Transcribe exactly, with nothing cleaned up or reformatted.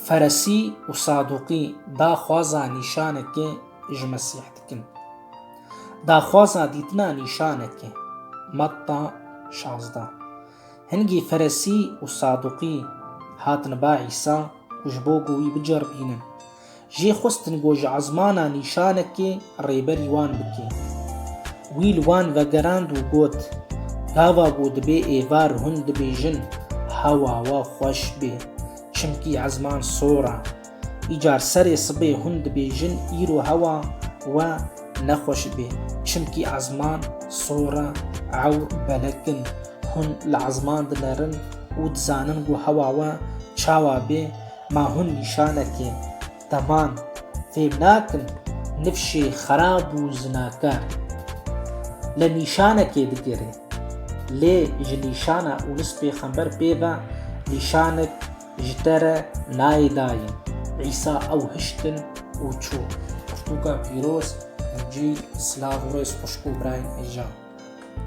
Feresî û Saduqî daxwaza nîşanekê ji Mesîh dikin. Daxwaza dîtina nîşanekê. Metta şazdeh. Hingî Feresî û Saduqî hatin ba Îsa ku ji bo ku wî biceribînin. Jê xwestin ku ji ezmana nîşanekê rêberî wan bike. Wî li wan vegerand û got, Gava ku dibê êvar hûn dibêjin, Hewa we xweş bê, çimkî ezman sor e. Îcar serê sibê hûn dibêjin, Îro hewa we nexweş bê, çimkî ezman sor e, ew belek in. Hûn li ezman dinerin û dizanin ku hewa we çawa bê, ma hûn nîşanekê teman fêm nakin, nifşê xerab û zinakar. Li nîşanekê digere, lê ji nîşana Ûnis pêxember pê ve nîşanek ji te re nayê dayîn. Îsa ew hiştin û çû. Pirtûka pîroz, Încîl, silav û rêz xwişk û birayên hêja.